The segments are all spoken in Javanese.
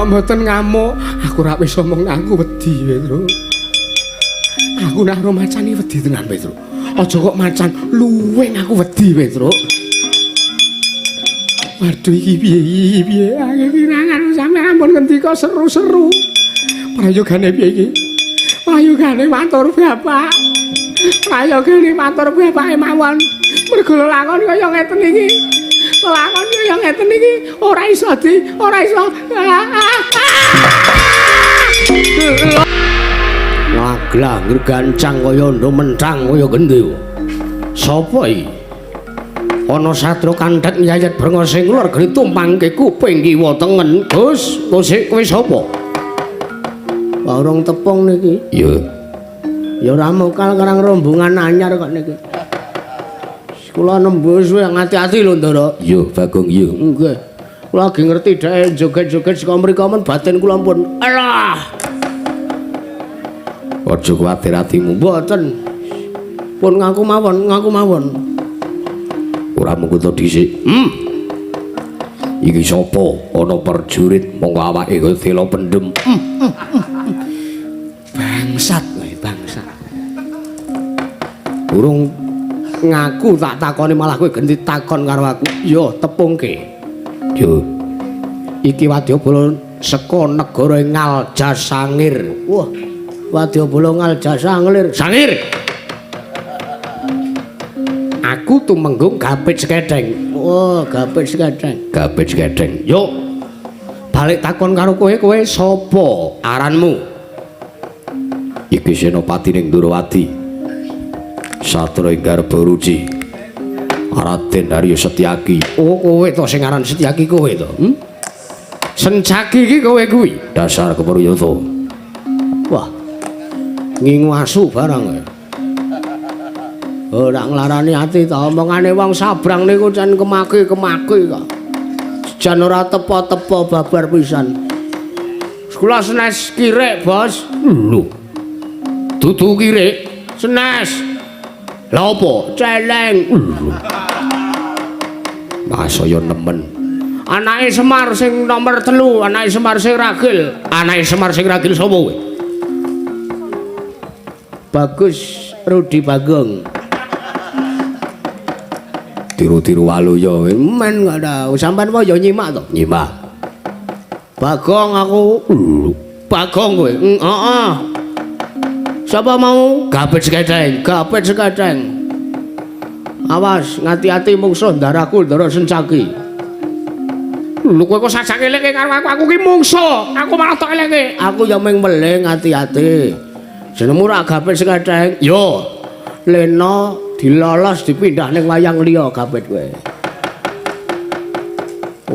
Kok mboten ngamuk? Aku ora wis omong aku wedi, Petro. Aku nak ro macan iki wedi tenan, Petro. Aja kok macan luwing aku wedi, Petro. Waduh iki piye iki piye? Aku kirangan sampeyan ampun ngendika seru-seru. Prayogane piye iki? Prayogane matur bapak. Prayogane matur bapake mawon. Mergo lelakon kaya ngeten iki. Lelakon kaya ngeten iki ora iso di, ora iso. Ngaglah nggancang kaya ndo mentang kaya gendhe. Sapa iki? Ana satria kandhet nyayet brengose nglor geni tumpangke kuping kiwa tengen. Gus, musik kowe sapa? Urung tepung niki. Iya. Ya ora mokal karang rombongan anyar kok niki. Kula nembus ati-ati lho, Ndara. Iya, Bagong, iya. Nggih. Kula lagi ngerti dhek joget-joget saka mriku men batin kula pun. Alah. Aja kuwatir atimu. Mboten. Pun ngaku mawon, ngaku mawon. Ora mung kudu dhisik. Iki sapa? Ana perjurit monggo awake kaya tela pendem. Bangsat kowe, bangsat. Urung ngaku tak takoni malah kowe genti takon karo aku. Yo tepungke. Yo. Iki wadyabala saka negara Ngaljasangir. Wah, wadyabala Ngaljasangir. Sangir. Aku tumenggung Gapit Seketheng. Oh, Gapit Seketheng. Gapit Seketheng. Yo. Balik takon karo kowe, kowe sapa aranmu? Iki senopati ning Ndorowati. Satria ing garba ruci. Raden Arya Setyaki. Oh, kowe to sing aran Setyaki kowe to? Sencaki iki kowe kuwi. Dasar kepruyata. Wah. Ngingu asu barang kowe. Ora nglarani ati ta omongane wong sabrang niku jan kemaki-kemaki kok. Jan ora tepa-tepa babar pisan. Kula senes kirik, Bos. Lho. Dudu kirik, senes. Lha apa? Celeng. Lho. Masaya nemen. Anake Semar sing nomor 3, anake Semar sing ragil. Anake Semar sing ragil sapa kowe? Bagus Rudi Bagong. Tiru-tiru waluya men gak tau. Sampeyan wae ya nyimak to? Nyimak. Bagong aku. Bagong kowe. Heeh. Sapa mau? Gapit Seketheng, Gapit Seketheng. Awas, ngati-ati mungsuh ndaraku Ndara Sencaki. Lho kowe kok sajak eleke karo aku, aku ki mungsuh. Aku malah tok eleke. Aku ya mung meling ati-ati. Jenengmu rak Gapit Seketheng? Yo. Lena dilolos dipindah ning wayang liya Gapit kowe.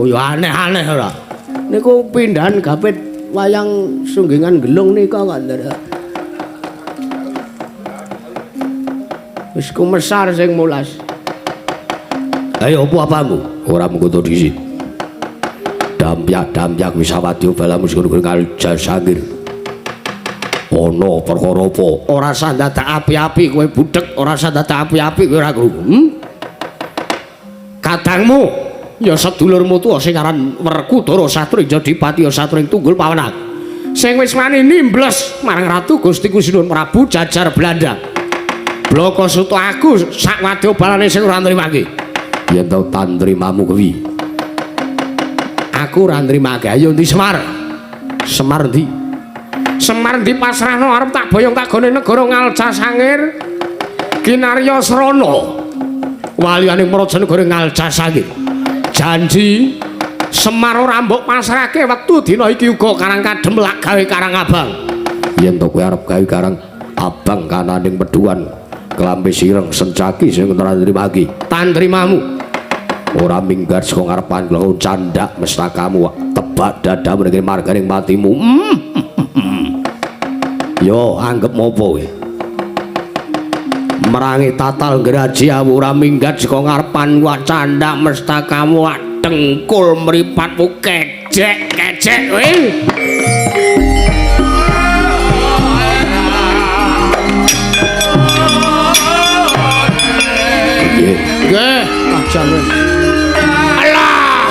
Oh ya aneh-aneh ora. Niku pindahan Gapit wayang Sunggingan Gelung nika kok Ndara. Wis kumesar sing mulas. Ayo apa apamu? Ora mung kudu dhisik. Dampyak-dampyak wis awadya balamu sing Ngaljasangir. Ana perkara apa? Ora usah dadak api-api kowe budhek, ora usah dadak api-api kowe ora krungu. Kadangmu ya sedulurmu tuwa sing aran Werkudara Satria Jadipati ya Satria Tunggul Pawenang. Sing wis wani nimbles marang Ratu Gusti Kusinuwun Prabu Jajar Belanda. Bloko suta aku sak wadya balane sing ora nrimake. Yen tau tantrimamu kuwi. Aku ora nrimake. Ayo ndi Semar? Semar ndi? Semar ndi pasrahno arep tak boyong tak gone negara Ngaljasangir. Kinarya Srana. Waliyaning praja negara Ngaljasangir. Janji Semar ora mbok pasrahke wektu dina iki uga Karang Kadem lak gawe Karang Abang. Yen to kowe arep gawe Karang Abang kananing peduan kelambe sireng Sencaki sing ora nrimake. Tantrimamu ora minggat saka ngarepan kula candhak mestakamu tebak dadamu ning marganing matimu. Yo anggep apa kowe? Merangi tatal graji ora minggat saka ngarepan wa candhak mestakamu dengkul mripatmu kejek-kejek kowe. Nggih, aja wis. Alah.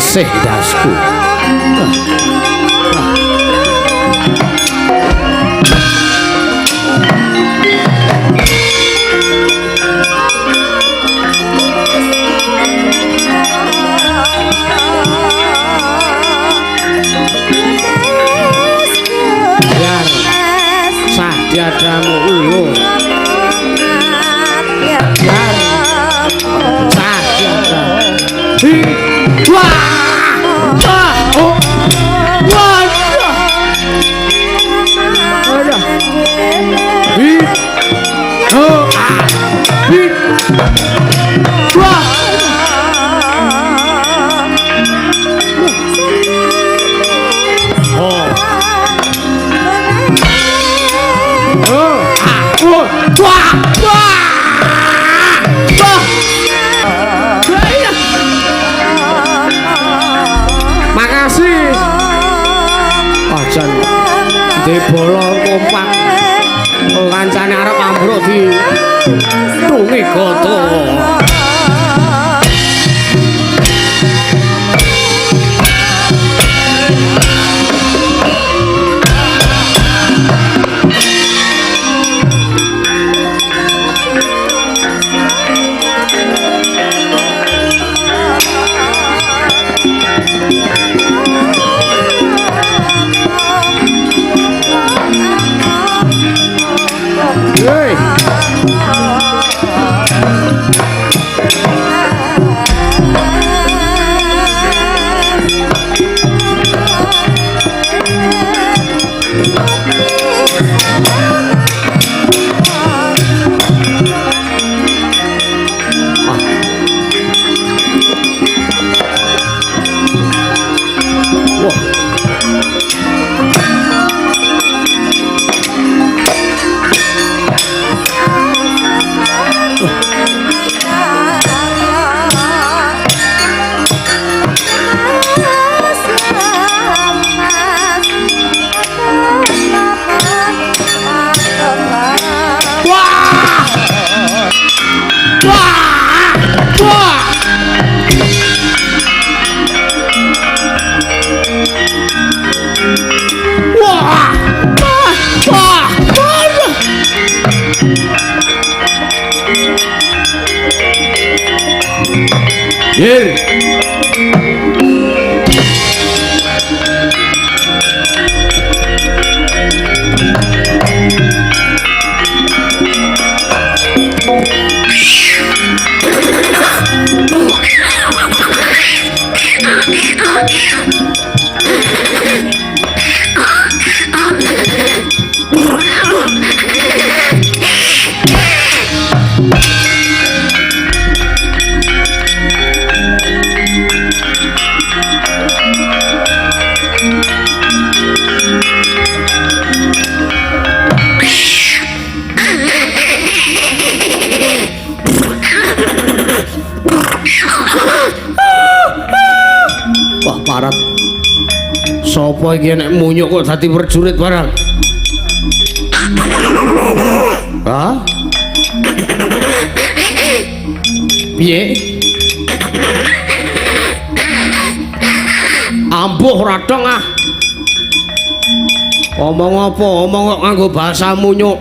Isih ndasku. Biar sah diadamu lu. Biar sah diadamu. Wah! Wah! Oh! Wah! Aduh. Hi. Oh. Ah. Hi. Wah! Oh. Oh. Ah. Oh. Wah! Wah! Wah! Makasih. Ajan debolo kompak. Kancane arep ambruk di tungi goto. Hei. Wah. Wah! Wah! Wah! Wah! Wah! Wah! Wah! Yer. Wah, parat. Sopo iki nek munyuk kok dadi prajurit barang? Hah? Piye? Ampuh ora dong ah. Omong apa? Omong kok nganggo bahasa munyuk.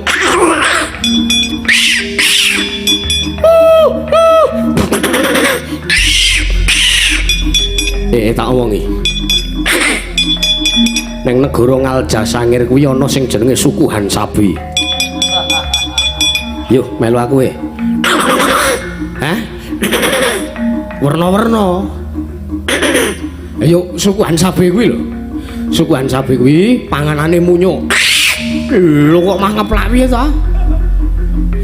Tak omongi. Neng negara Ngaljasangir kuwi ana sing jenenge suku Hansabi. Yo melu aku e. Hah? Werna-werna. Ayo suku Hansabi kuwi lho. Suku Hansabi kuwi panganane munyuk. Lho kok mah ngeplak piye to?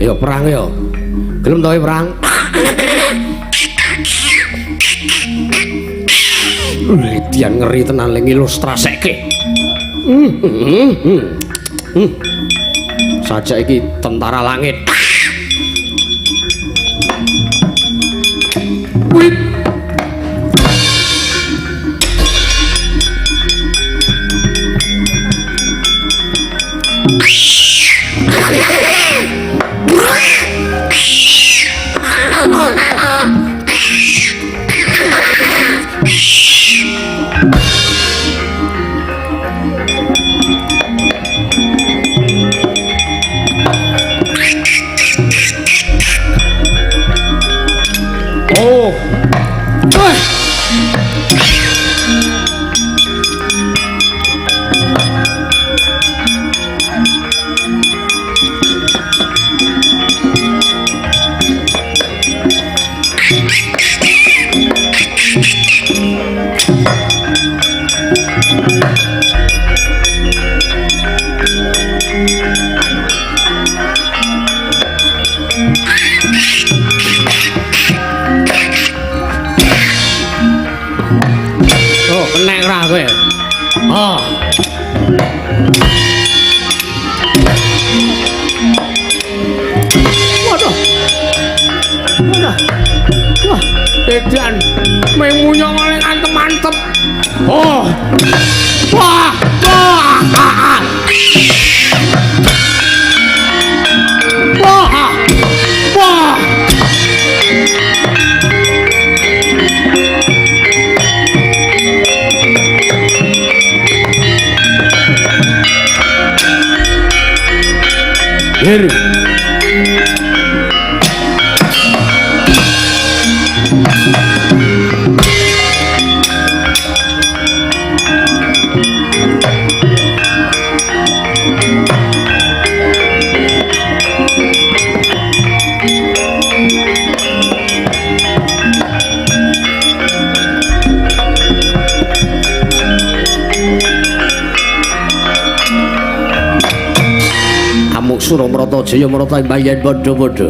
Ayo perang yo. Gelem to perang? Dian ngeri tenan ling ilustraseke. Sajak iki tentara langit. Wit. Oh, kenek ra kowe. Oh. Waduh. Waduh. Wah, edan mengunyong oleh antem-antem. Oh. Wah. Wah. Wah. Wah. Here. Suramrata Jaya Mrata mbayen padha-padha.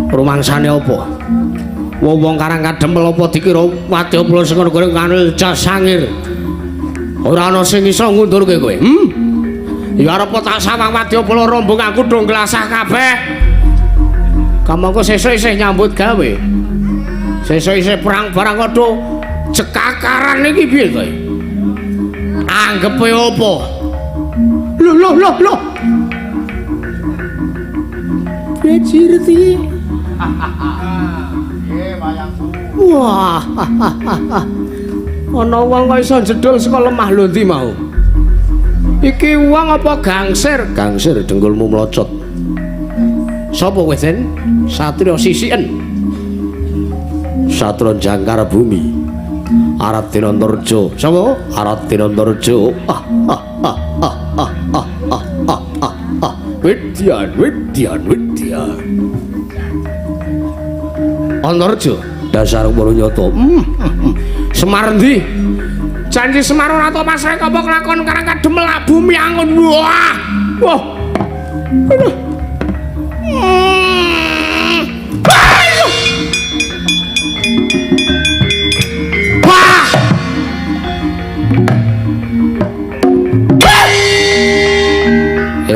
Rumangsane apa? Wong-wong Karang Kadempel apa dikira wadyabala sing negara kanil jasangir. Ora ana sing iso ngundurke kowe. Ya arep tak sawang wadyabala rombong aku do nglasah kabeh. Kamangka sesuk isih nyambut gawe. Sesuk isih perang barang padha jekakaran iki piye kowe? Anggepe apa? Lho lho lho lho. Becirti. Wah. Ana wong kok iso jedul saka lemah lho ndi mau? Iki wong apa gangsir? Gangsir dengkulmu mlocot. Sapa kowe, Den? Satria sisiken. Satria jangkar bumi. Arat Dinantarja. Sapa? Arat Dinantarja. Ah ah ah ah ah ah ah ah ah. Widyan, widyan, widyan. Antarja dasar umur nyata. Semar endi? Janji Semar ora tau pasrah apa kelakon Karang Kadempel bumi angun. Wah. Wah. Aduh. Wah.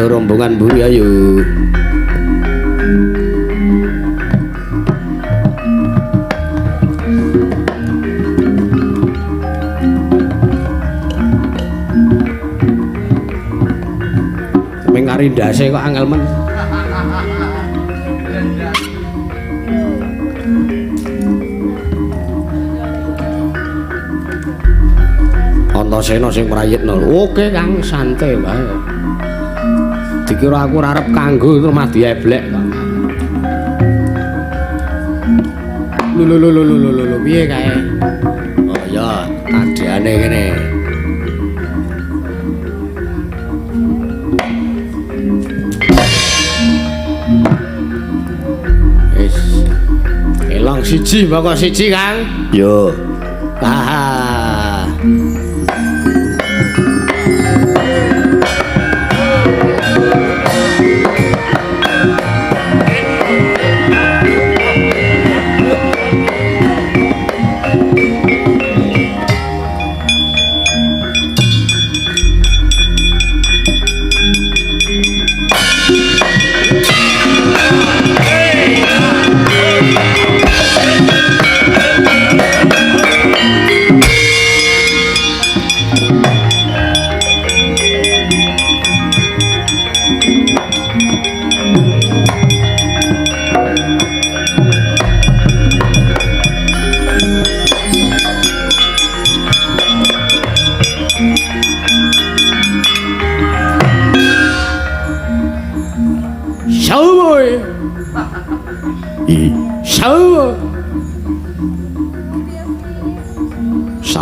Rombongan buri ayo. Mengari ndase kok angel men. Antasena sing mrayitno. Oke Kang, santai wae. Dikira aku ora arep kanggo rumah dieblek kok. Lho lho lho lho lho lho piye kae? Oh ya, tadhane kene. Wis. Elong siji pokok siji, Kang. Yo. Ah.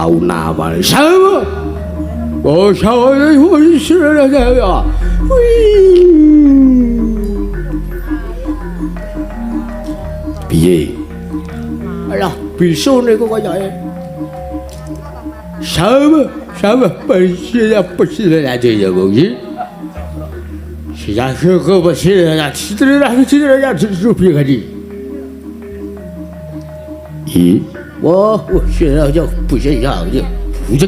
Sauna sawa. Oh sawa. Piye? Alah, bisu niku kayake. Sawa, sawa pesila pesila aja ya iki. Siya ke pesila citra citra citra piye kadi. 咦，我现在就不现在就不是。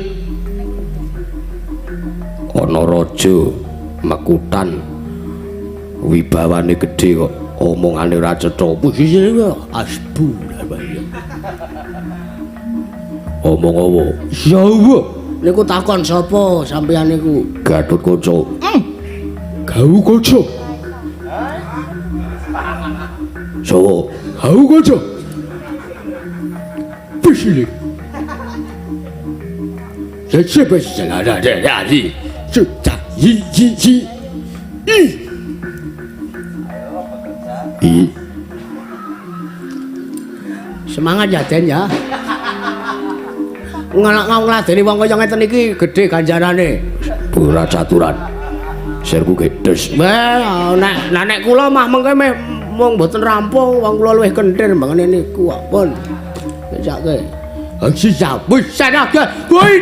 Ana raja mekutan wibawane gedhe kok omongane ora cetha. Asbu omong apa? Ya Allah, niku takon sapa sampeyan niku? Gatotkaca. Gau kaca. Sapa? Gau kaca. 不是，这这不是这这这这这一一一一。Semangat ya Den ya. Ngeladeni wong kaya ngeten iki gedhe ganjarane. Ora caturan. Sirku gedes. Wah, nek nek kula mah mengke meh mung mboten rampung, wong kula luwih kenthir mbangane niku pun. Jake. Aksi sabut sadaka. Kuwi.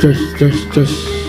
Just.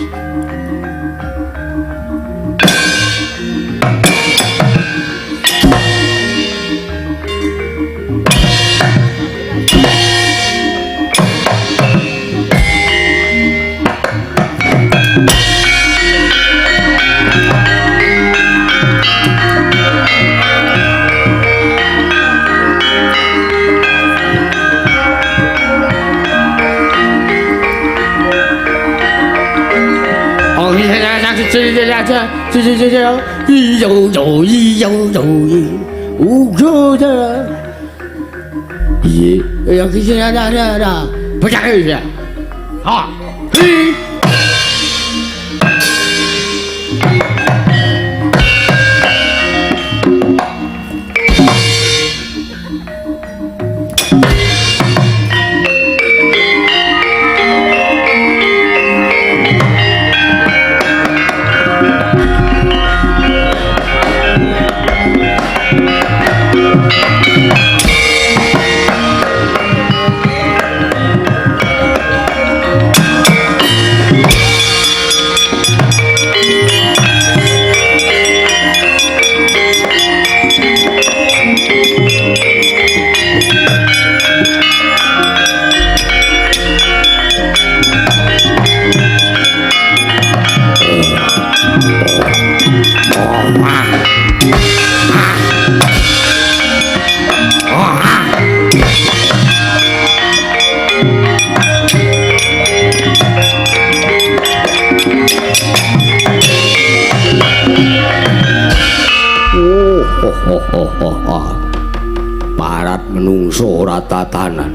Parat menungso ora tatanan.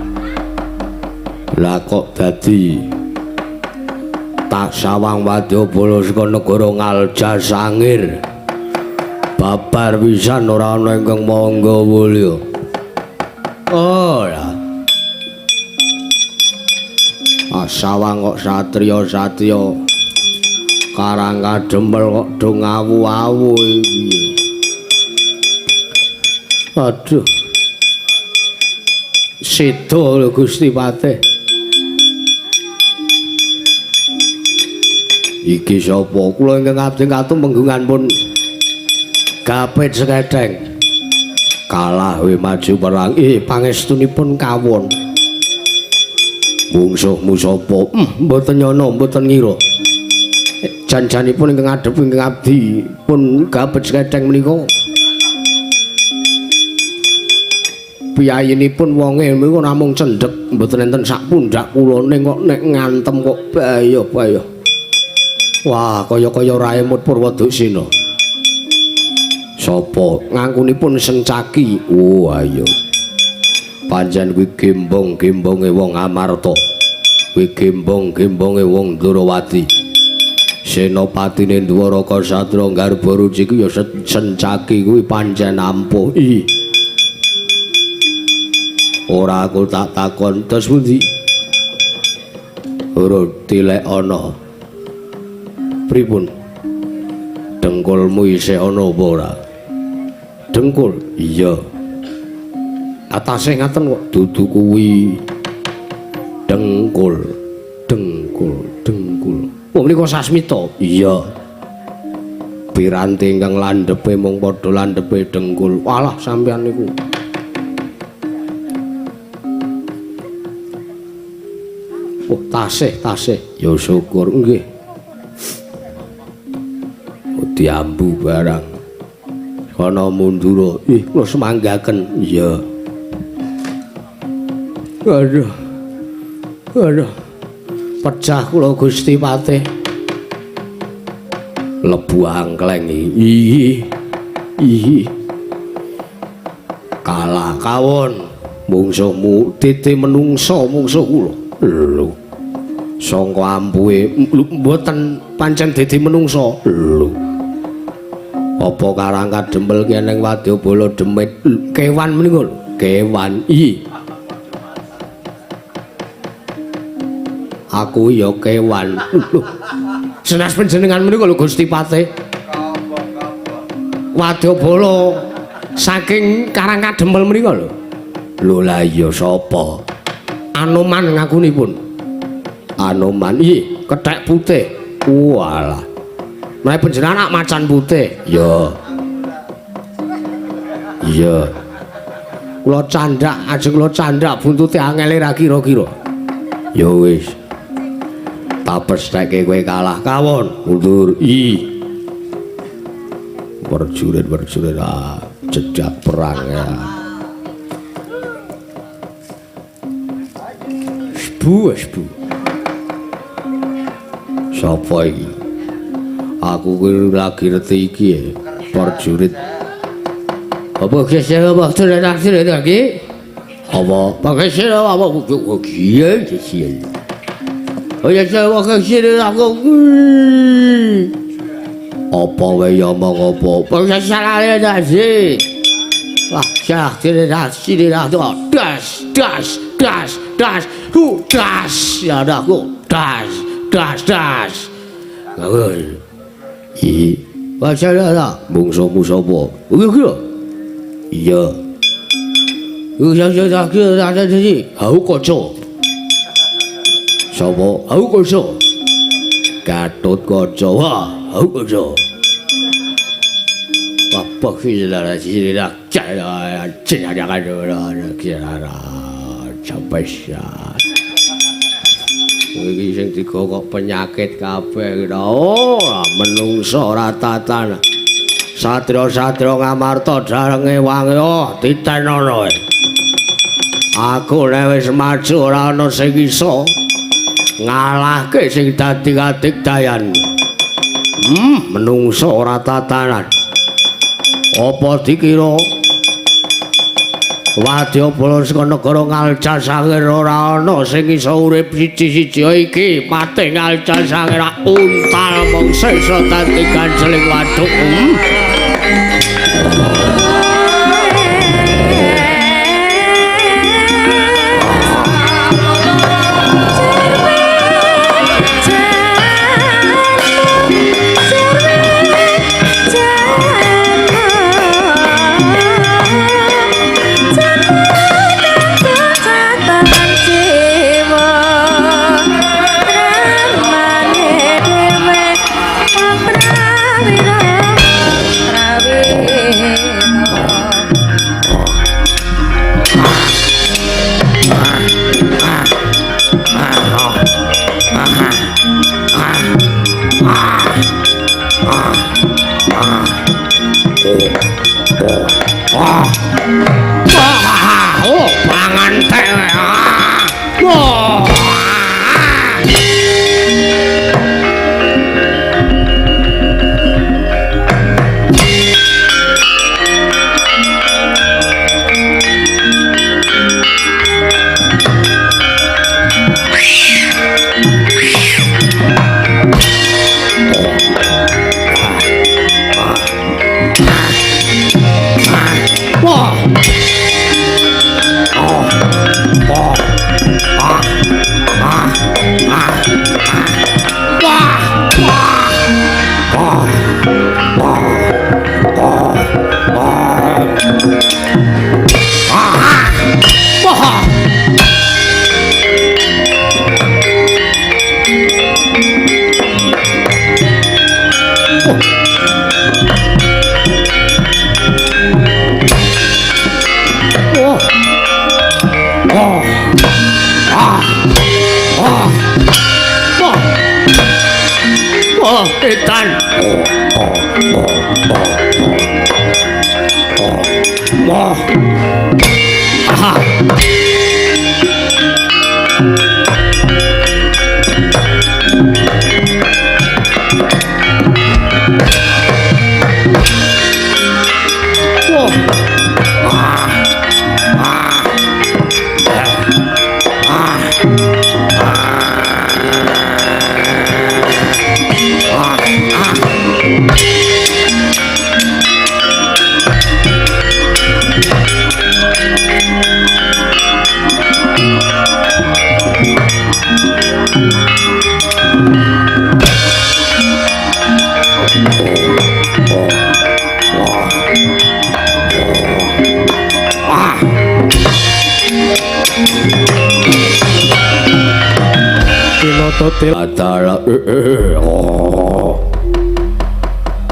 Lah kok dadi tak sawang wadyabala saka negara Ngaljasangir. Babar pisan ora ana ingkang mangga mulya. Ora. Sawang kok satriya-satriya karang kadempel kok do ngawu-awu iki. Aduh. Sedo lho Gusti Patih. Iki sapa? Kula ingkang abdi katumenggungan pun gapit seketheng. Kalah we maju perang. Pangestunipun kawon. Mungsuhmu sapa? Mboten nyana, mboten ngira. Jan-janipun ingkang ngadhep ingkang abdi pun gabet seketheng menika. Piyayinipun wonge niku namung cendhek mboten enten sak pundak kula ning kok nek ngantem kok bayo-bayo. Wah, kaya-kaya raemut Purwaduksina. Sapa ngakunipun Sencaki? Oh, ayo. Pancen kuwi gembong-gembonge wong Amarta. Kuwi gembong-gembonge wong Ndrawati. Senopatine Ndwaraka Satra Garba Ruci kuwi ya Sencaki kuwi pancen ampuh. Ih. Ora aku tak takon terus pundi? Ora tilek ana. Pripun? Dengkulmu isih ana apa ora? Dengkul? Iya. Atase ngaten kok dudu kuwi. Dengkul, dengkul, dengkul. Oh menika Sasmita? Iya. Piranti ingkang landhepe mung padha landhepe dengkul. Walah sampeyan niku. Oh, tasih, tasih. Ya syukur nggih. Oh, diambu barang. Kana mundura. Ih, kula semanggaken. Iya. Aduh. Aduh. Pecah kula Gusti Patih. Lebu angkleng iki. Ih. Kalah kawon mungsuhmu titi menungso mungsuh kula. Lho. Sangka ampuhe mboten pancen dadi menungso. Lho. Apa karang kadempel ki eneng wadyabala demit kewan menika lho. Kewan. Ih. Aku ya kewan. Lho. Senes panjenengan menika lho Gusti Patih. Wadyabala saking karang kadempel menika lho. Lho lah iya sapa? Anoman ngakunipun. Anoman ih, kethek putih. Walah. Menawi panjenengan ak macan putih. Ya. Iya. Kula candhak, ajeng kula candhak buntute angele ra kira-kira. Ya wis. Tapestheke kowe kalah kawon. Mundur. Ih. Prajurit-prajurit ah, jejak perang ya. Bu, bu. Sapa iki? Aku kuwi lagi reti iki ya, prajurit. Apa geseh apa tenan iki? Apa geseh apa kiye kiye. Oh ya apa geseh aku. Apa wae ya omong apa? Geseh lali. Wah, syah tidak tidak das das das das ku das ya dah ku das das das. Ih, baca dah mungsuhmu sapa? Iki lho. Iya. Iki hau kaca. Sapa? Hau kaca. Gatut Kaca. Wah, hau kaca. Apa sih lah sih lah cara cara cara sampai. Iki sing digawa penyakit kabeh. Oh, menungso ora tatan. Satria-satria Ngamarta jarenge wangi oh titenono. Aku nek wis maju ora ana sing iso ngalahke sing dadi kadigdayan. Menungso ora tatanan. Apa dikira wadyabala saka negara Ngalcasangir ora ana sing iso urip siji-siji iki mate Ngalcasangir untal mung sesa dadi ganjeling waduk. Ramane dhewe. Edan. Wah. Aha. Wah. Ah. Ah. Ah. Ah.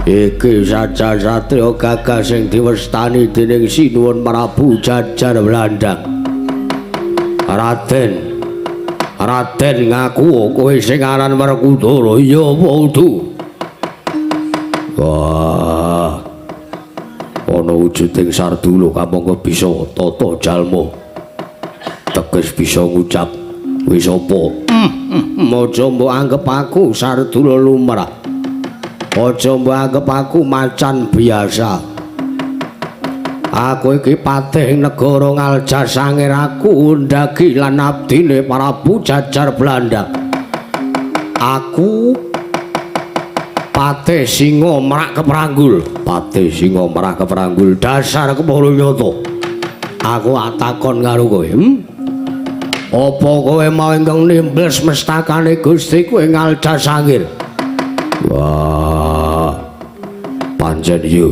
Iki saja satria gagah sing diwestani dening Sinuwun Prabu Jajar Blandang. Raden, Raden ngaku kowe sing aran Werkudara iya apa udu? Wah. Ana wujuding sardula kamangka bisa tata jalma. Teges bisa ngucap wis apa? Aja mbok anggep aku sardula lumrah. Aja mbok anggep aku macan biasa. Aku iki patih negara Ngaljasangir, aku undagi lan abdine Prabu Jajar Blandang. Aku patih Singa Merak Kepranggul. Patih Singa Merak Kepranggul dasar kepara nyata. Aku takon karo kowe, Apa kowe mau ingkang nimbles mestakane Gustiku ing Ngaljasangir? Wah. Pancen iya.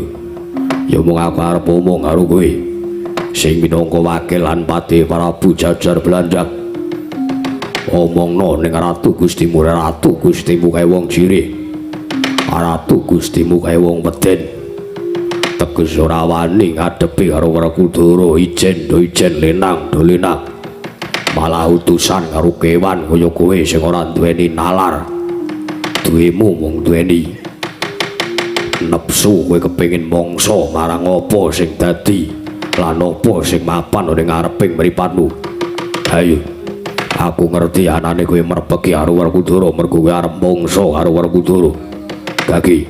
Ya mung aku arep omong karo kowe. Sing minangka wakil lan patih Prabu Jajar Blandang. Omongno ning Ratu Gustimu, Ratu Gustimu kae wong jirih. Ratu Gustimu kae wong weden. Teges ora wani ngadepi karo Werkudara, ijen do ijen lenang do lenang. Malah utusan karo kewan kaya kowe sing ora duweni nalar. Duwemu mung duweni nepsu, kowe kepengin mangsa marang apa sing dadi lan apa sing mapan ning ngareping mripatmu. Ayo, aku ngerti anane kowe merpeki karo Werkudara mergo kowe arep mangsa karo Werkudara. Gagi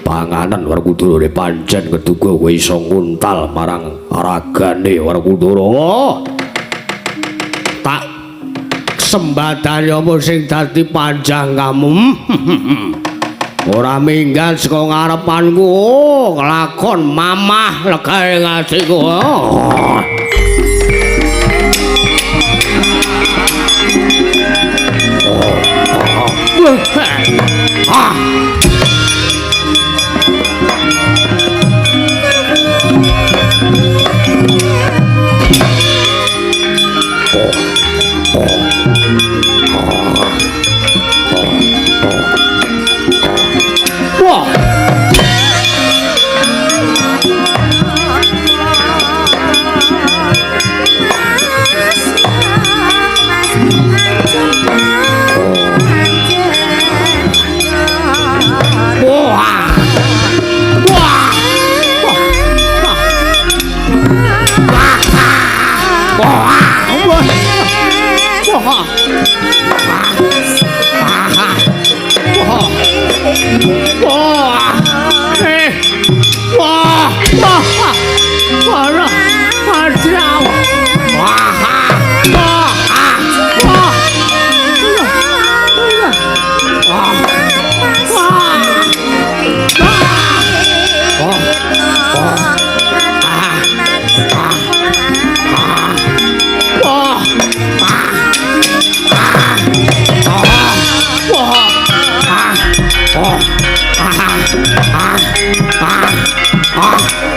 panganan Werkudara pancen keduga kowe iso nguntal marang ragane Werkudara. Oh! Tak sembadane apa sing dadi panjang kamu. Ora minggat saka ngarepanku. Oh, kelakon mamah legae ngatiku. Oh. Ah. Wah.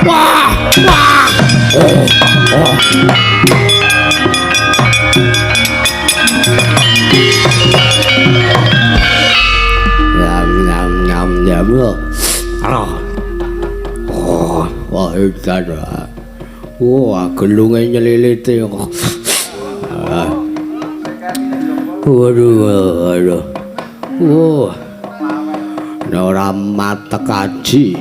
Wah, wah. Oh, oh. Nyam nyam nyam nyam. Ah. Oh, wah edan. Wah, gelunge nyelilite. Waduh, waduh. Wah. Ora matek aji.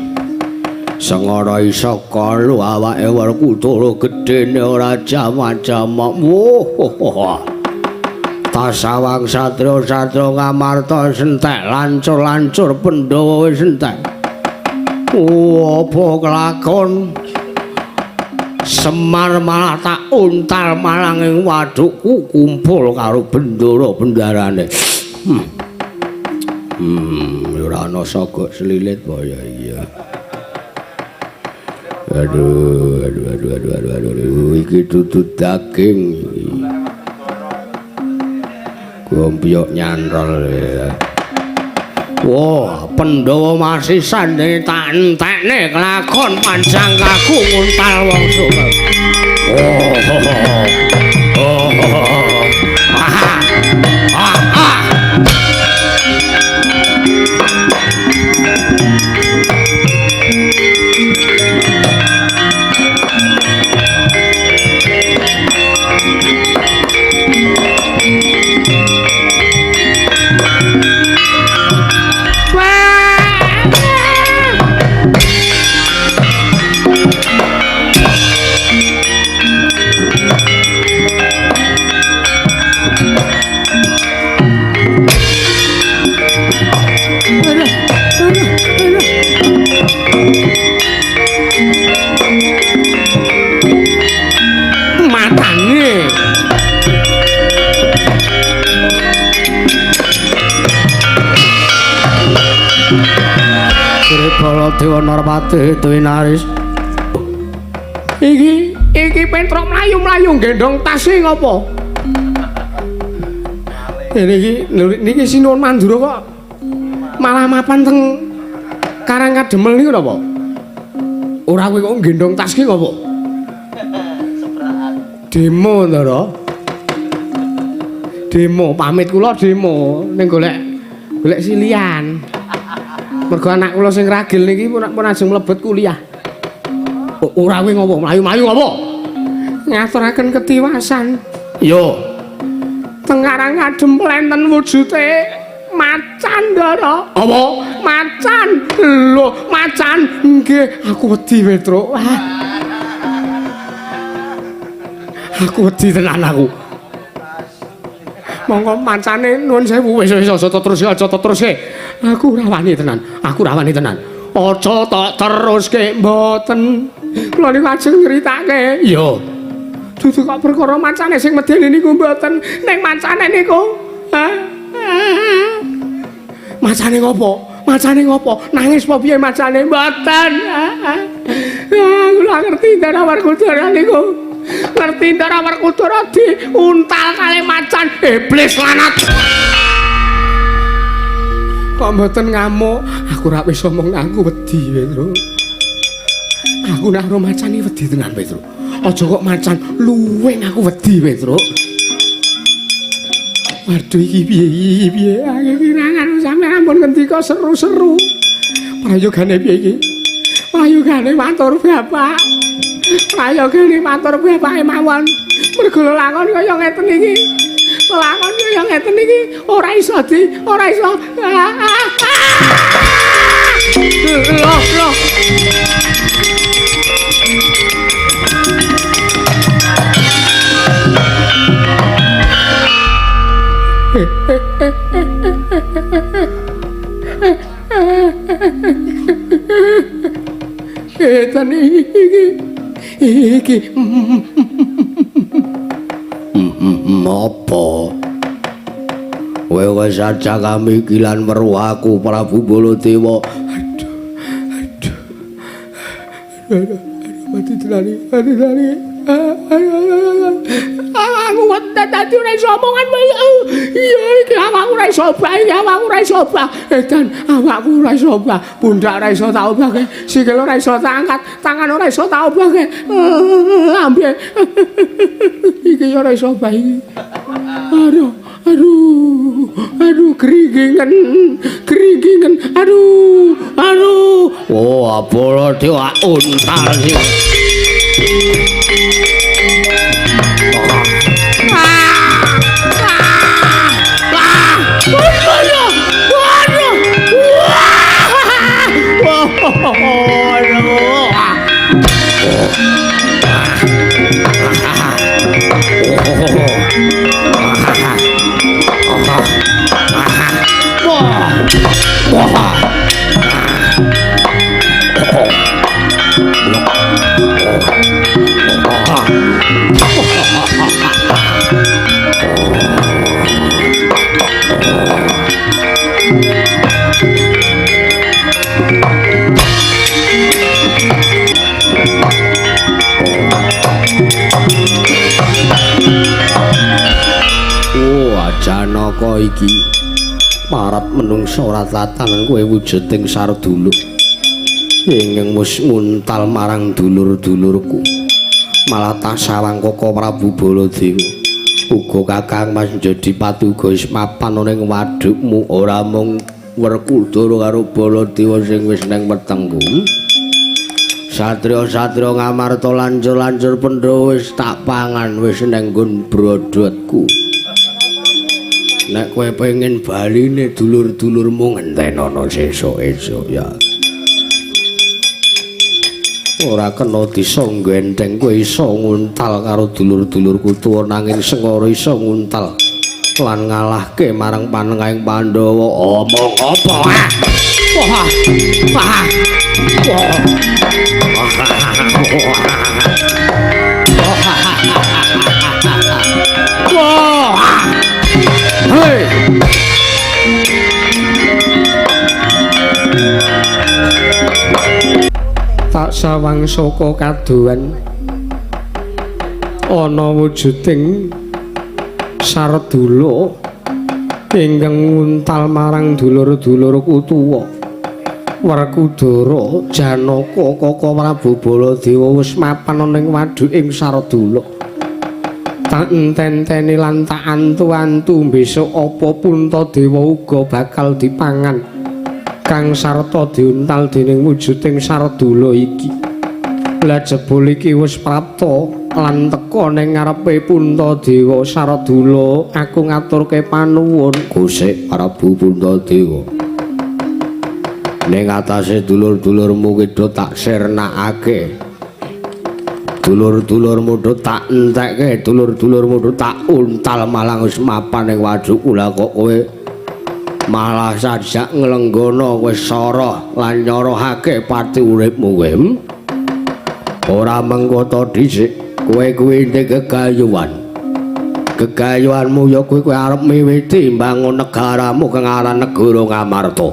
Sengara isa kalu awake Werkudara gedene ora jamak-jamak. Wah. Tasawang satria-satria Ngamarta entek lancur-lancur Pandhawa wis entek. Apa kelakon? Semar malah tak untal marang ing wadukku kumpul karo bendara bendarane. Ora ana sogok selilit kaya iki ya. Aduh, aduh, aduh, aduh, aduh, aduh, aduh, iki dudu daging iki. Gompyok nyantol ya. Wah, Pandhawa masih sandene tak entekne kelakon panjang kaku nguntal wong suka. Oh, oh, oh, ah, ah, ah. Matane. Sri Baladewa Narpati Dwinaris. Iki iki Petruk mlayu-mlayu gendong tase ngopo? Niki niki Sinuwun Mandura kok malah mapan teng Karang Kademel niku napa? Ora kowe kok gendong tas ki ngopo? Demo Ndara. Demo pamit kula demo ning golek golek silian. Mergo anak kula sing ragil niki pun ajeng mlebet kuliah. Ora kowe ngopo? Mlayu-mlayu ngopo? Ngaturaken ketiwasan. Yo. Teng Karang Kademel enten wujute macan Ndara. Apa? Macan. Lho, macan. Nggih, aku wedi Petruk. Aku wedi tenan aku. Monggo macane nuwun sewu wis wis aja terus aja teruske. Aku ora wani tenan. Aku ora wani tenan. Aja tok teruske mboten. Kula niku ajeng nyritake. Iya. Dudu kok perkara macane sing medeni niku mboten. Ning macane niku. Macane ngopo? Macane ngopo? Nangis apa piye macane? Mboten. Kula ngerti Ndara Werkudara niku. Ngerti Ndara Werkudara diuntal kali macan iblis lanat. Kok mboten ngamuk? Aku ora wis omong aku wedi, Petro. Aku nek karo macan iki wedi tenan, Petro. Aja kok macan luwing aku wedi, Petro. Waduh iki piye iki piye? Aku kirangan sampeyan ampun ngendika seru-seru. Prayogane piye iki? Prayogane matur bapak. Prayogane matur bapake mawon. Mergo lelakon kaya ngeten iki. Lelakon kaya ngeten iki ora iso di, ora iso. Loh, loh. Edan iki iki apa? Kowe wis aja kami kilan weruh aku Prabu Baladewa. Aduh, aduh, aduh, aduh, mati tenan iki, mati tenan iki. Aku weten dadi ora iso omongan. Iya iki awakku ora iso obah, iki awakku ora iso obah. Edan awakku ora iso obah, pundak ora iso tak obahke, sikil ora iso tak angkat, tangan ora iso tak obahke. Lambe iki ora iso obah iki. Aduh, aduh, aduh gringingen, gringingen. Aduh, aduh. Oh, abolo dewa untal sing. Janaka iki parat menungsa ora tatanan kowe wujuding Sardula ingkang wis nguntal marang dulur-dulurku, malah tak sawang Koko Prabu Baladewa uga Kakang Mas Jodipati uga wis mapan ana ing wadukmu, ora mung Werkudara karo Baladewa sing wis nang wetengku. Satriya-satriya Ngamarta lancur-lancur Pandhawa wis tak pangan wis nang nggon brodotku. Nek kowe pengen baline dulur-dulurmu ngentenono sesuk-esuk ya. Ora kena disa nggenteng kowe iso nguntal karo dulur-dulurku tuwa, nanging sengara iso nguntal lan ngalahke marang panengahing Pandhawa. Omong apa? Wah. Wah. Wah. Hei. Tak sawang saka kadohan ana wujuding Sardula ingkang nguntal marang dulur-dulurku tuwa. Werkudara, Janaka, Koko Prabu Baladewa wis mapan ana ing waduking Sardula. Tak enten-enteni lan tak antu-antu besok apa Puntadewa uga bakal dipangan kang sarta diuntal dening wujuding Sardula iki. Lah jebul iki wis prapta lan teka ning ngarepe Puntadewa. Sardula, aku ngaturke panuwun. Gusti Prabu Puntadewa, ning atase dulur-dulurmu ki do tak sirnakake, dulur-dulurmu do tak entekke, dulur-dulurmu do tak untal malang wis mapan ning wadukku. Lah kok kowe malah sajak nglenggono, kowe soroh lan nyorohake pati uripmu kowe. Ora mengko to dhisik, kowe kuwi ndek gegayuhan. Gegayuhanmu ya kowe arep miwiti mbangun negaramu kang aran negara Ngamarta.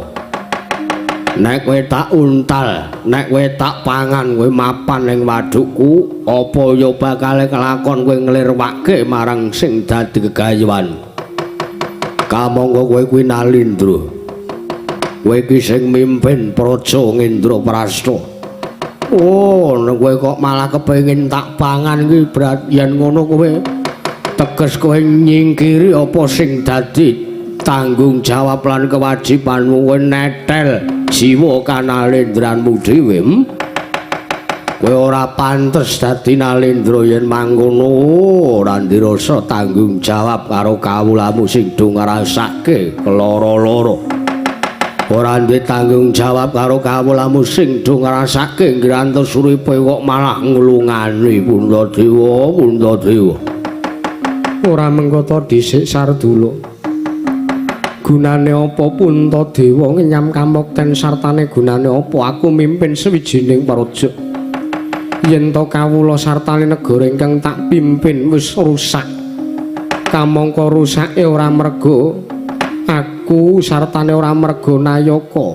Nek kowe tak untal, nek kowe tak pangan, kowe mapan ning wadukku, apa ya bakal kelakon kowe nglirwake marang sing dadi gegayuhan. Kamangka kowe kuwi Nalindra. Kowe iki sing mimpin praja Ngendraprasta. Oh, nek kowe kok malah kepengin tak pangan iki berat yen ngono kowe teges kowe nyingkiri apa sing dadi tanggung jawab lan kewajibanmu, kowe netel jiwa kanalendranmu dhewe. Kowe ora pantes dadi Nalendra yen mangkono ora ndirasa tanggung jawab karo kawulamu sing do ngrasake keloro-loro. Ora duwe tanggung jawab karo kawulamu sing do ngrasake ngrantos uripe kok malah nglungani. Puntadewa, Puntadewa. Ora mengko dhisik Sardula. Gunane apa Puntadewa ngenyam kamukten sartane gunane apa aku mimpin sawijining praja? Yen to kawula sartane negara ingkang tak pimpin wis rusak. Kamangka rusake ora merga aku sartane ora merga nayaka.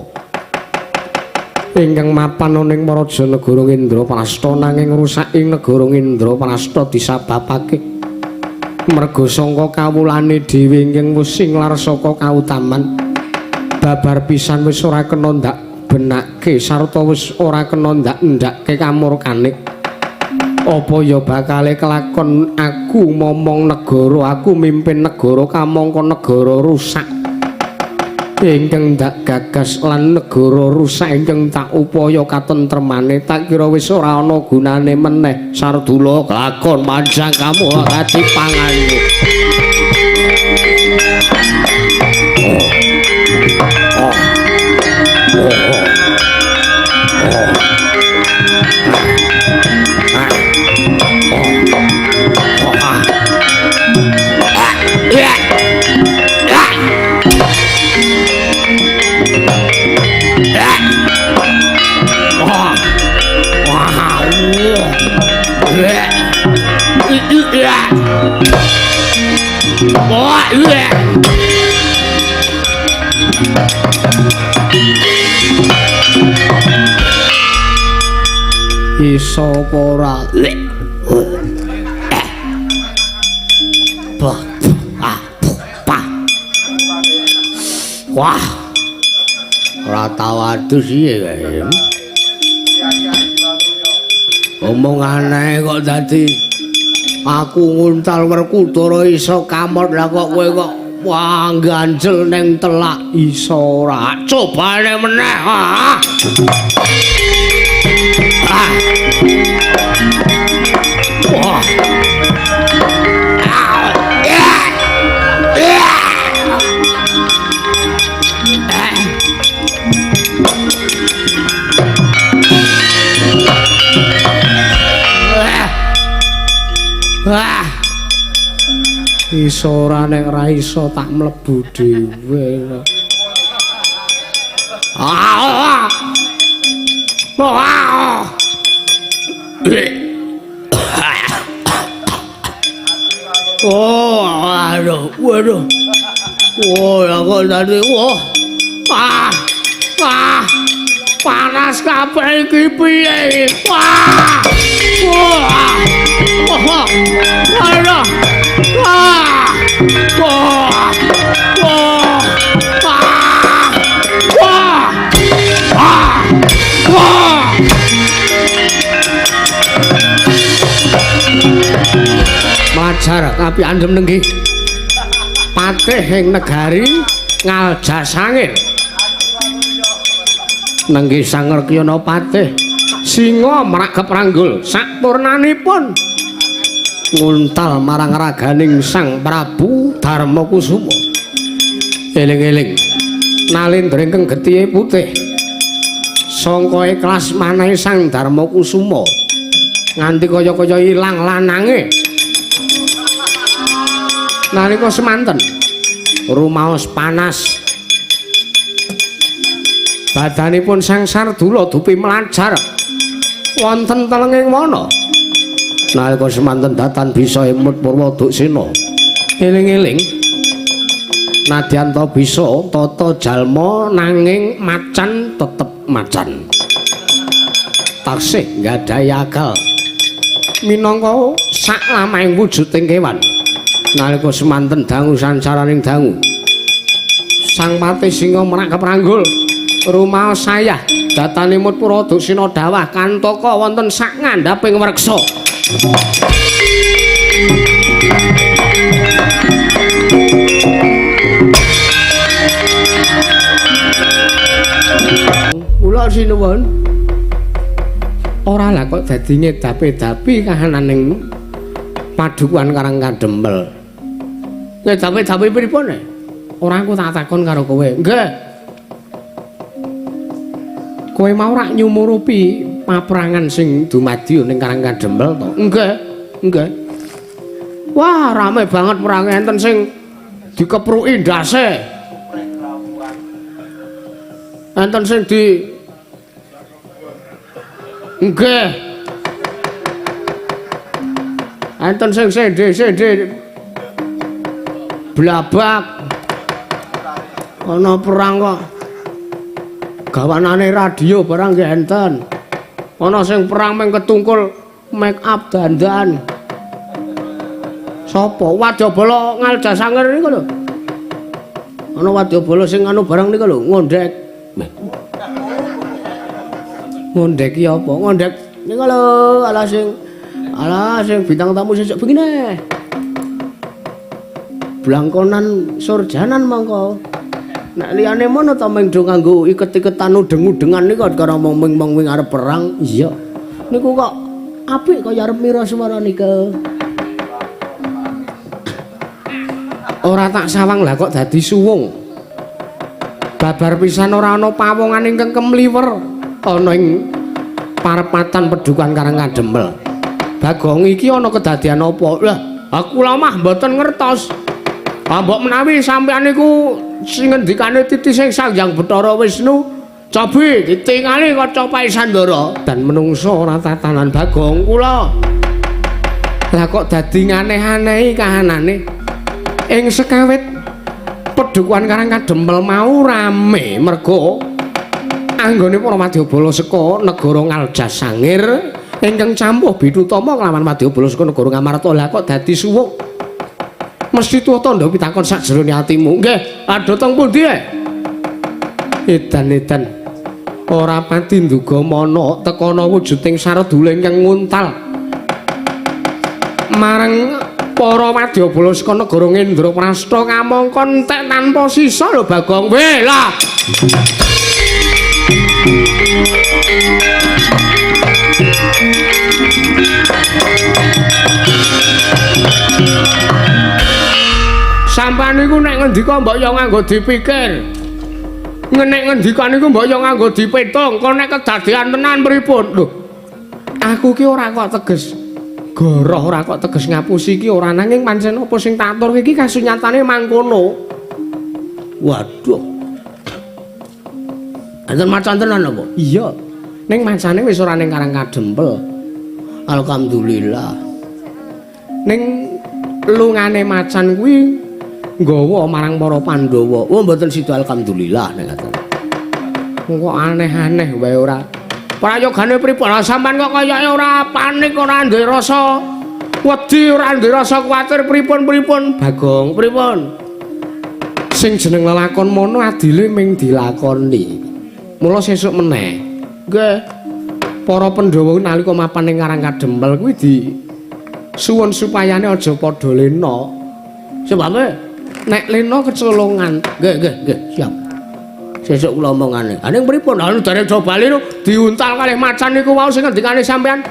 Ingkang mapan ana ing Maraja negara Indraprasta nanging rusaking negara Indraprasta disababake merga sangka kawulane dhewe ingkang wis singlar saka kautaman. Babar pisan wis ora kena ndak benake sarta wis ora kena ndak endhake kamurkane. Apa ya bakale kelakon aku momong negara, aku mimpin negara kamangka negara rusak ingkang ndak gagas lan negara rusak ingkang tak upaya katentremane tak kira wis ora ana gunane meneh. Sardula kelakon manjang kamu dadi panganmu. Iso apa ora? Wah. Ora tau adus piye kae. Omongane kok dadi aku nguntal Werkudara iso kamot lah kok kowe kok wah ganjel ning telak iso ora. Cobane meneh. Ah. Wah. Wah. Iso ora nek ora iso tak mlebu dhewe. Ah. Wah. Oh, aduh, waduh. Oh, aku tadi, wah. Ah. Ah. Panas kabeh iki piye? Wah. Wah. Wah. Aduh. Wah. Wah. Wah. Wah. Wah. Wah. Majar kapi andhem nenggih. Patih ing negari Ngaljasangir. Nenggih Sangerkyana patih singa mragep ranggul sakpurnanipun nguntal marang raganing Sang Prabu Darmakusuma. Eling-eling nalindra ingkang getihe putih sangka ikhlas manahe Sang Darmakusuma nganti kaya-kaya ilang lanange. Nalika semanten rumaos panas badanipun Sang Sardula dupi mlajar wonten telenging wana. Nalika semanten datan bisa emut Purwaduksena. Eling-eling nadyan ta bisa tata jalma nanging macan tetep macan. Taksih nggadahi akal minangka sak lamahing wujuding kewan. Nalika semanten dangu sansaraning dangu Sang Patih Singa mrangkep ranggul rumaos sayah datanimut Purwaduksena dawah kantaka wonten sak ngandhaping wreksa. Kula sinuwun. Ora lah kok dadi ngedapi-dapi kahananing padukuhan Karang Kadempel. Ngedapi-dapi pripun? Ora aku tak takon karo kowe. Nggih. Kowe mau rak nyumurupi paprangan sing dumadi ning Karang Kadempel to? Nggih, nggih. Wah, rame banget perange, enten sing dikepruki ndase. Enten sing di nggih. Enten sing sende-sende blabak. Ana perang kok. Gawanane radio barang nggih enten. Ana sing perang meng ketungkul make up dandan. Sapa? Wadyabala Ngaljasanger niku lho. Ana wadyabala sing anu barang niku lho, ngondhek. Ngondhek ki apa? Ngondhek niku lho, alah sing bintang tamu sesuk begine. Blangkonan surjanan mongko. Nek liyane mono ta mung do nganggo iket-iketan udeng-udengan niku karo mong-mong wing arep perang. Iya. Niku kok apik kaya arep mira swara niku. Ora tak sawang lah kok dadi suwung. Babar pisan ora ana pawongan ingkang kemliwer ana ing parepatan pedukuhan Karang Kadempel. Bagong iki ana kedadian apa? Lah, aku lamah mboten ngertos. Mbok menawi sampeyan niku sing ngendikane titising Sang Hyang Bathara Wisnu, cobi ditingali kaca Paisandara dan menungso ora tatanan. Bagong kula. Lah kok dadi nganeh-anehi kahanane? Ing sekawit pedukuhan Karang Kadempel mau rame mergo anggone para wadyabala saka negara Ngaljasangir ingkang campuh bitutama kelawan wadyabala saka negara Ngamarta. Lah kok dadi suwuk? Mesti tuwa tandha pitakon sakjerone atimu. Nggih, adha teng pundi e? Edan-edan ora pati nduga mana tekana wujuding saredula ingkang nguntal marang para wadyabala saka negara Ngendraprasta kamangka entek tanpa sisa lho Bagong. Weh lah. Sampeyan niku nek ngendika mbok ya nganggo dipikir. Nek ngendika niku mbok ya nganggo dipitung. Kok nek kedadean tenan pripun? Lho. Aku ki ora kok teges goroh, ora kok teges ngapusi iki ora, nanging pancen apa sing tak atur iki kasunyatane mangkono. Waduh. Enten macan tenan apa? Iya. Ning macane wis ora ning Karang Kadempel. Alhamdulillah. Ning lungane macan kuwi nggawa marang para Pandhawa. Oh mboten sida alhamdulillah nek ngaten. Kok aneh-aneh wae ora. Prayogane pripun? Lah sampean kok kayake ora panik, ora duwe rasa wedi, ora duwe rasa kuwatir pripun-pripun. Bagong, pripun? Sing jeneng lelakon mono adile ming dilakoni. Mula sesuk meneh. Nggih. Para Pandhawa nalika mapan ning Karang Kadempel kuwi di suwun supayane aja padha lena. Sebabe nek lena kecolongan. Nggih, nggih, nggih, siap. Sesuk kula omongane. Ha ning pripun? Ha dereng do bali diuntal kalih macan niku wau sing ngendikane sampean.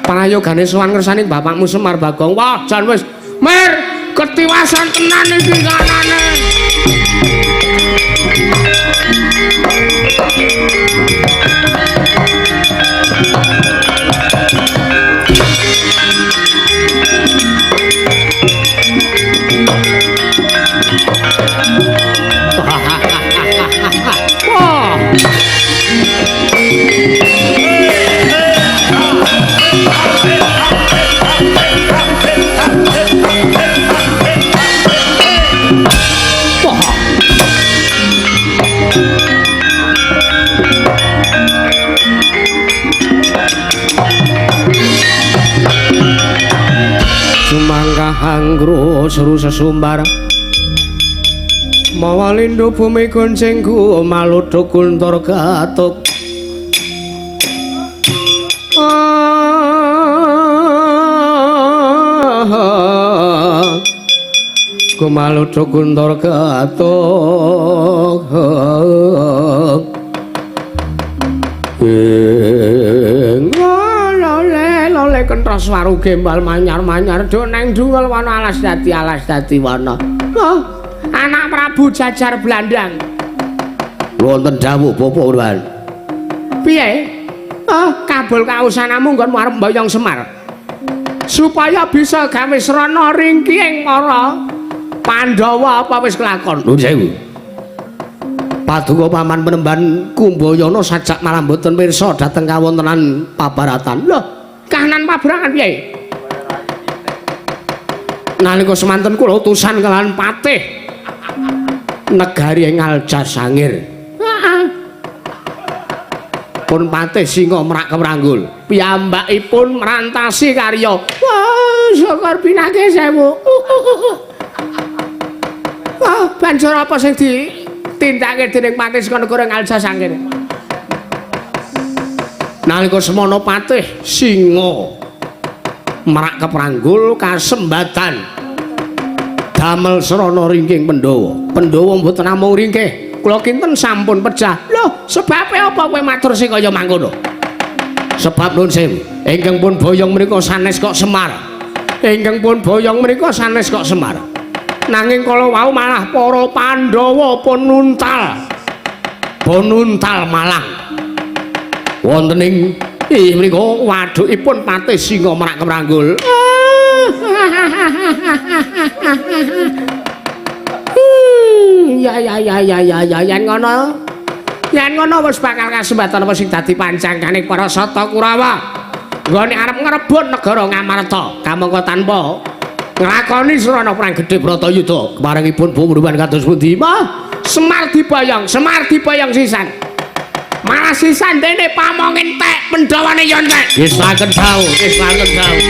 Prayogane sowan ngersani bapakmu Semar Bagong. Wah, jan wis mir ketiwasan tenan iki kanane. Wah. Wah. Sumangga hanggro seru sesumbar mawa lindu bumi goncengku maluduk guntur gatuk. Kumaluduk guntur gatuk. Ing lole lole kentros waru gembal manyar-manyar do neng dhuwur wana alas dadi wana. Oh, anak Prabu Jajar Blandang. Wonten dawuh Bapak Urwan. Piye? Oh, kabul kausanamu nggonmu arep mboyong Semar. Supaya bisa gawe srana ringki ing para Pandhawa apa wis kelakon? Nuwun sewu. Paduka paman penemban Kumbayana sajak malah mboten pirsa dhateng kawontenan pabaratan. Lho, kahanan pabarangan piye? Nalika semanten kula utusan kelawan patih negari ing Aljasangir. Heeh. Pun Patih Singa Merak Kemranggul. Piyambakipun merantasi karya. Wah, syukur pinake sewu. Wah, banjur apa sing ditindakake dening Patih saka negara Ngalja sangkene? Nalika semana Patih Singa Merak Kepranggul kasembatan damel srana ringking Pandhawa. Pandhawa mboten namung ringkih, kula kinten sampun pejah. Lho, sebabe apa kowe matur sing kaya mangkono? Sebab nuwun sewu, ingkang pun boyong menika sanes kok Semar. Ingkang pun boyong menika sanes kok Semar. Nanging kala wau malah para Pandhawa pun nuntal. Pun nuntal Malang. Wonten ing menika wadukipun Patih Singa Merak Kemranggul. Ya ya ya ya ya ya yen ngono. Yen ngono wis bakal kasembatan apa sing dadi pancangkane para Sata Kurawa. Nggone arep ngrebut negara Ngamarta, kamangka tanpa nglakoni srana perang gedhe Bratayuda. Keparengipun pumuruban kados pundi? Wah, Semar diboyong, Semar diboyong sisan. Malah sisan dene pamong entek, Pandhawane ya entek. Nggih saken dawuh, nggih saken dawuh.